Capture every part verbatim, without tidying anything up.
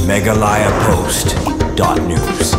Meghalaya Post dot news.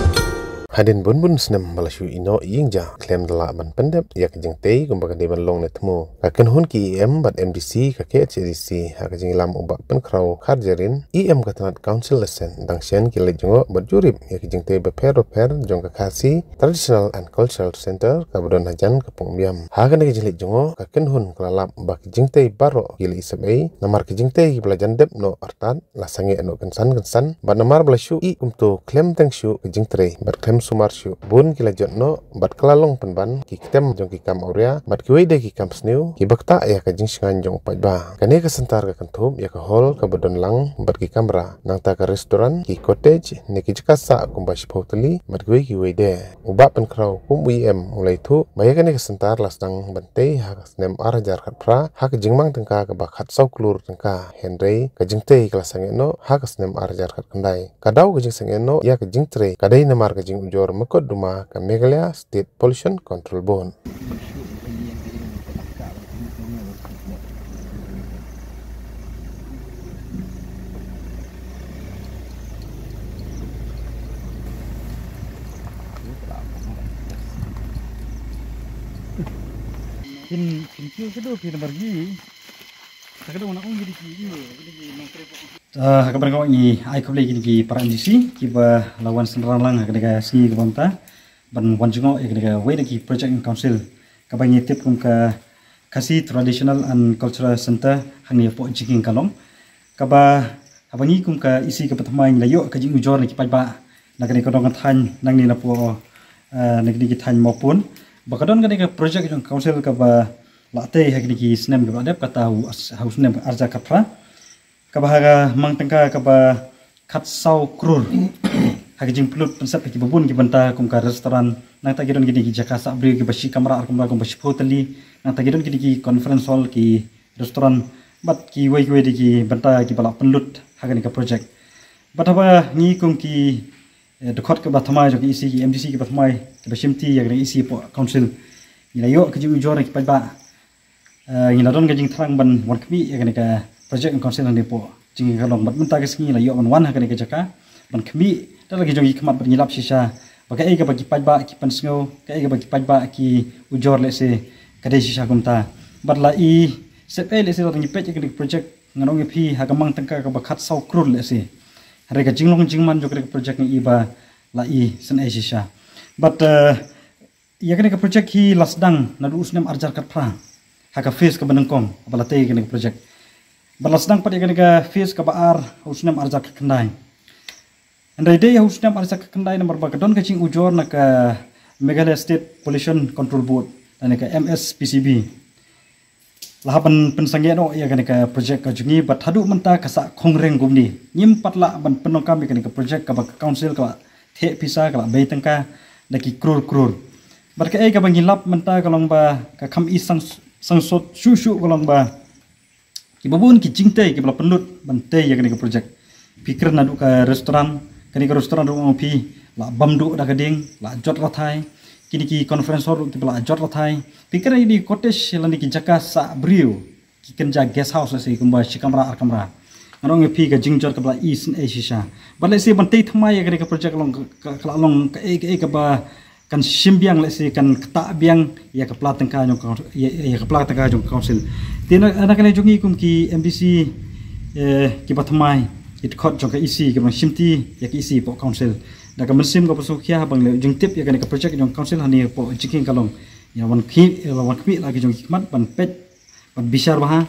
Hadien bun bun snem ba la shu ïehnoh ïing ja khlem da lah ban pyndep ïa ka jingtei kumba ka dei ban long ne thmu, ka kynhun ki E M bad M D C ka K H A D C ha ka jingïalam u Bah Pynkhraw Kharjahrin, E M ka tnat Council la sdang shen ki leit jngoh bad jurip ïa ka jingtei bapher bapher jong ka Khasi Traditional and Cultural Centre kaba don hajan ka Pongbiam. Ha kane ka jingleit jngoh ka kynhun ka la lap ba ki jingtei baroh ki la isep ei namar ki jingtei kiba la jan dep noh artat la sangeh noh kynsan kynsan bad namar ba la shu ih kumto khlem teng shuh ka jingtrei bad khlem sumar shuh bun ki la jot noh bad ka la long pynban ki ktem jong ki kam awria bad kiwei de ki kam sniew kiba ktah ïa ka jingshngaiñ jong u paidbah. Kane ka centre ka kynthup ïa ka hall kaba don lang bad ki kamra, nangta ka restaurant, ki cottage ne ki jaka sah kumba shiphew tylli bad kiwei kiwei de. U Bah Pynkhraw kum u E M u la ïathuh ba ïa kane ka centre la sdang ban tei ha ka snem ar hajar khatphra ha ka jingmang tyngka kaba khatsaw klur tyngka, hynrei ka jingtei ka la sangeh noh ha ka snem ar hajar khatkhyndai. Ka daw ka jingsangeh noh ïa ka jingtrei ka dei namar ka jingujor mukotduma ka Meghalaya State Pollution Control Board. Kin kin kiew ka dei ki namar ngi. Ka dei na ong ngi dei ki ïa ngi dei ki nongtrei. Ah, ha kaba nyngkong ngi ai khublei ïa kine ki para M D C kiba la wan synran lang ha kane ka sngi kaba mynta ban wan jngoh ïa kane kawei na ki project jong ka council kaba ngi tip kum ka Khasi Traditional and Cultural Centre hangne hapoh Jingkieng Kalong. Kaba haba ngi kum ka E C kaba thymmai ngi la ïoh ka jingujor na ki paidbah na kane ka dong ka thaiñ nangne napoh, ah, na kine ki thaiñ Mawpun ba ka don kane ka project jong ka council kaba la tei ha kine ki snem kiba la dep, kata ha u snem ar hajar khatphra. Kaba ha ka mang tyngka kaba khatsaw klur ha ka jingpynlut pynsep ha kiba bun ki bynta kum ka restaurant, nangta ki don kine ki jaka sah briew kiba shi kamra ar kamra kumba shiphew tylli, nangta ki don kine ki conference hall, ki restaurant bad kiwei kiwei de ki bynta kiba la pynlut ha kane ka project. Bad haba ngi kum ki, eh, dkhot kiba thymmai jong ka E C, ki M D C kiba thymmai kiba shimti ïa kane ka E C hapoh council, ngi la ïoh ka jingujor na ki paidbah. Eh, ngi la don ka jingthrang ban wan khmih ïa kane ka project jong ka council hangne hapoh Jingkieng Kalong bad mynta ka sngi la ïoh ban wan ha kane ka jaka ban khmih da la ki jong ki khmat bad ngi lap shisha ba kaei kaba ki paidbah ki pynsngew, kaei kaba ki paidbah ki ujor lehse ka dei shisha kumta. Bad la i sep ei lehse la ngi peit ïa kane ka project ngan ong ïa phi ha ka mang tyngka kaba khatsaw klur lehse. Hynrei ka jinglong jingman jong kane ka project ngi i ba la i shen ei shisha. Bad, eh, ïa kane ka project hi la sdang naduh u snem ar hajar khatphra ha ka phase kaba nyngkong ba la tei ïa kane ka project. Bad la sdang pat ïa kane ka phase kaba ar ha u snem ar hajar khatkhyndai. Hynrei dei ha u snem ar hajar khatkhyndai namar ba ka don ka jingujor na ka Meghalaya State Pollution Control Board lane ka M S P C B. La hap ban pynsangeh noh ïa kane ka project ka jong ngi bad haduh mynta ka sah khongreng kumne. Ngim pat lah ban pyndonkam ïa kane ka project kaba ka council ka la theh pisa, ka la bei tyngka da ki klur klur. Bad kaei kaba ngi lap mynta ka long ba ka kham i sang, sangsot shuh shuh ka long ba kiba bun ki jingtei kiba la pynlut ban tei ïa kane ka project. Phi kren naduh ka restaurant, kane ka restaurant ruh ong phi la bam duh da ka ding, la jot rathai. Kine ki conference hall ruh kiba la jot rathai. Phi kren ïa kine ki cottage lane ki jaka sah briew ki kynja guest house lehse kumba shi kamra ar kamra. Ngan ong ïa phi ka jingjot kaba la i shen ei shisha. Bad lehse ban tei thymmai ïa kane ka project long ka, ka, ka la long kaei kaei kaba kan shim biang lehse kan ktah biang ïa ka pla tyngka jong ka, ïa, ïa ka pla tyngka jong ka council. Te na, na ka liang jong ngi kum ki M D C, eh, kiba thymmai, ki dkhot jong ka E C kiba shimti ïa ka E C hapoh council. Da ka mynsiem kaba sngewkhia ba ngi la ïoh jingtip ïa kane ka project jong ka council hangne hapoh Jingkieng Kalong. Ngi la wan khmih, ngi la wan khmih la ki jong ki khmat ban peit, ban bishar bha.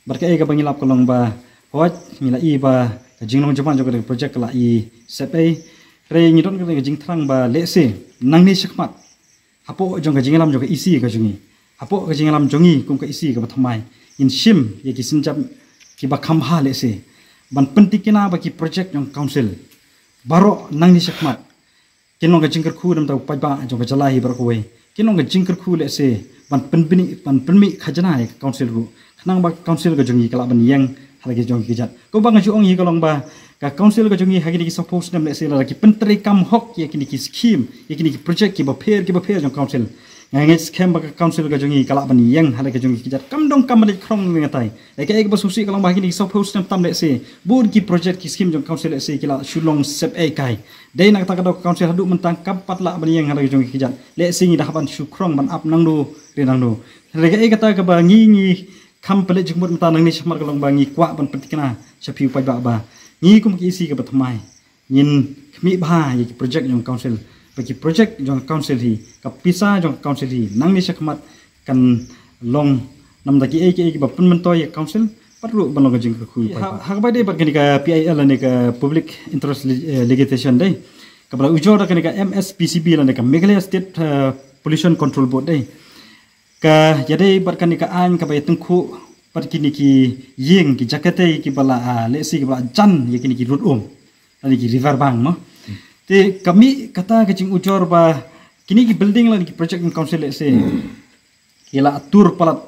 Bad kaei kaba ngi lap ka long ba hooid ngi la i ba ka jinglong jingman jong kane ka project ka la i sep ei. Hynrei ngi don kane ka jingthrang ba lehse nangne shakhmat hapoh jong ka jingïalam jong ka E C ka jong ngi, hapoh ka jingïalam jong ngi kum ka E C kaba thymmai, ngin shim ïa ki sienjam kiba kham bha lehse ban pyntikna ba ki project jong ka council baroh nangne shakhmat kin long ka jingkyrkhu na ka bynta u paidbah jong ka jylla hi baroh kawei. Kin long ka jingkyrkhu lehse ban pynbni, ban pynmih khajna ïa ka council ruh khnang ba ka council ka jong ngi ka lah ban ïeng ha la ki jong ki kjat. Kumba nga ju ong hi ka long ba ka council ka jong ngi ha kine ki sawphew snem lehse la ki pyntreikam hok ïa kine ki scheme, ïa kine ki project kiba pher kiba pher jong ka council. Nga ngeit skhem ba ka council ka jong ngi ka lah ban ïeng ha la ka jong ngi ka kjat, kam dong kam ban leit khrong ne ngatai. Ïa kaei kaba sngewsih ka long ba ha kine ki sawphew snem tam lehse bun ki project ki skim jong council lehse ki la shu long sep ei kai. Dei na kata ka daw ka council haduh mynta kam pat lah ban ïeng ha la ka jong ngi ka kjat. Lehse ngi da hap ban shu khrong ban ap nangno re nangno. Hynrei kaei kata kaba ngi ngi kham pynleit jingmut mynta nangne shakhmat ka long ba ngi kwah ban pynthikna sha phi u paidbah ba ngi kum ki E C kaba thymmai ngin khmih bha ïa ki project jong council. Ba ki project jong council hi, ka pisa jong council hi nangne shakhmat kan long namar da kiei kiei kiba pynmyntoi ïa council pat ruh ban long ka jingkyrkhu. Ha, ha kaba dei bad kane ka P I L ne ka Public Interest Li-, eh, Litigation dei, kaba la ujor da kane ka M S P C B lane ka Meghalaya State, eh, Pollution Control Board dei. Ka ïadei bad kane ka aiñ kaba ïatyngkhuh bad kine ki ïing ki jaka tei kiba la, ah, lehse kiba la jan ïa kine ki rud um lane ki river bank mo. Te ka mih kata ka jingujor ba kine ki building lane ki project jong council lehse ki la tur palat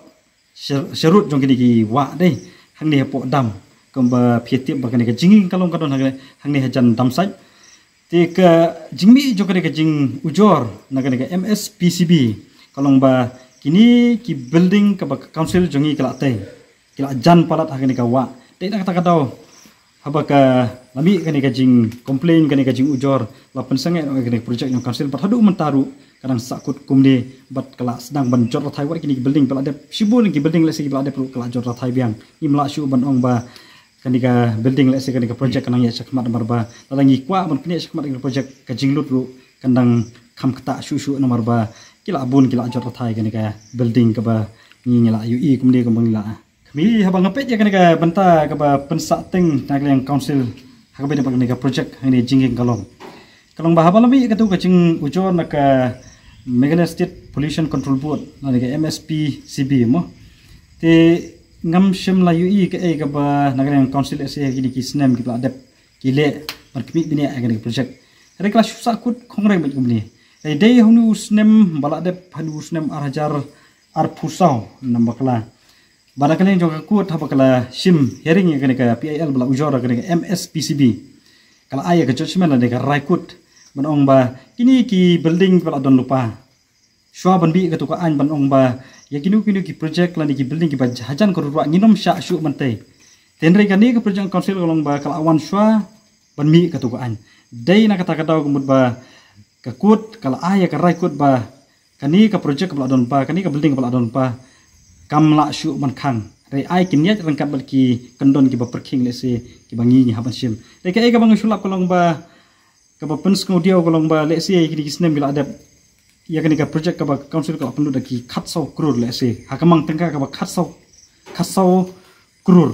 sha-, sharud jong kine ki wah dei hangne hapoh dam. Kumba phi tip ba kane ka jingïing ka long ka don hangne, hangne hajan dam sait. Te ka jingmih jong kane ka jingujor na kane ka M S P C B ka long ba kine ki building kaba ka council jong ngi ka la tei ki la jan palat ha kane ka wah. Dei na kata ka daw haba ka la mih kane ka jingcomplain, kane ka jingujor, la pynsangeh noh kane ka project jong council bad haduh mynta ruh ka dang sahkut kumne bad ka la sdang ban jot rathai. Wat kine ki building ba la dep, shibun ki building lehse kiba la dep ruh ka la jot rathai biang. Ngim lah shuh ban ong ba kane ka building lehse kane ka project ka nang ïaid shakhmat namar ba lada ngi kwah ban pynïaid shakhmat kane ka project ka jinglut ruh kan dang kham ktah shuh shuh namar ba ki la bun ki la jot rathai kane ka building kaba ngi ngi la ïohi kumne kumba ngi la khmih. Haba nga peit ïa kane ka bynta kaba pynsahteng na ka liang council ha kaba ïadei bad kane ka project hangne jingïing ka long, ka long ba haba la mih katu ka jingujor na ka Meghalaya State Pollution Control Board lane ka M S P C B mo. Te ngam shym la ïohi kaei kaba na ka liang council lehse ha kine ki snem kiba la dep ki leh ban khmih bniah ïa kane ka project. Hynrei ka la shu sahkut khongrai beit kumne. Hynrei dei ha une u snem ba la dep, ha une u snem ar hajar arphew saw namar ba ka la, ba na ka liang jong ka court haba ka la shim hearing ïa kane ka P I L ba la ujor ïa kane ka M S P C B, ka la ai ïa ka judgment lane ka rai kut ban ong ba kine ki building ba la don lypa, shuwa ban mih katu ka aiñ ban ong ba ïa kino kino ki project lane ki building kiba hajan ka rud wah ngin ym shah shuh ban tei. Te hynrei kane ka project council ka long ba ka la wan shuwa ban mih katu ka aiñ. Dei na kata ka daw ka mut ba ka court ka la ai ïa ka rai kut ba kane ka project kaba la don lypa, kane ka building kaba la don lypa kam lah shuh ban khang. Hynrei ai kin ïaid ryngkat bad ki kyndon kiba pyrkhing lehse kiba ngi ngi hap ban shim. Hynrei kaei kaba nga shu lap ka long ba kaba pynsngewdiaw ka long ba lehse ïa kine ki snem ki la dep ïa kane ka project kaba council ka la pynlut da ki khatsaw klur lehse ha ka mang tyngka kaba khatsaw, khatsaw klur.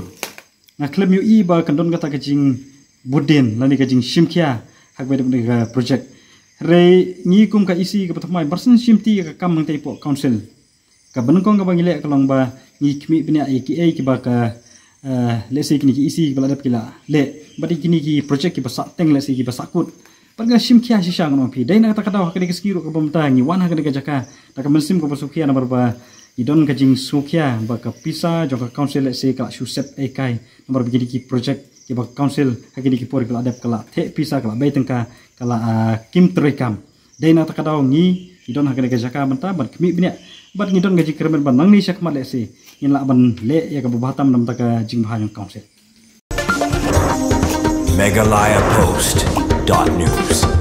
Nga khlem ïohi ba kan don kata ka jingbud dien lane ka jingshimkhia ha kaba ïadei bad ka project. Hynrei ngi kum ka E C kaba thymmai mar syn shimti ïa ka kam hangtei hapoh council. Kaba nyngkong kaba ngi leh ka long ba ngi khmih bniah ïa kiei kiba ka, eh, lehse kine ki E C kiba la dep ki la leh bad ïa kine ki project kiba sahteng lehse kiba sahkut. Bad nga shimkhia shisha ngan ong phi. Dei na kata ka daw ha kane ka sngi ruh kaba mynta ngi wan ha kane ka jaka da ka mynsiem kaba sngewkhia namar ba ngi don ka jingsngewkhia ba ka pisa jong ka council lehse ka la shu sep ei kai namar ba kine ki project kiba ka council ha kine ki por kiba la dep ka la theh pisa, ka la bei tyngka, ka la, ah, kim treikam. Dei na kata ka daw ngi, ngi don ha kane ka jaka mynta ban khmih bniah bad ngi don ka jingkyrmen ba nangne shakhmat lehse ngin lah ban leh ïa kaba bha tam namar ka jingbha jong ka council. Meghalaya Post dot news.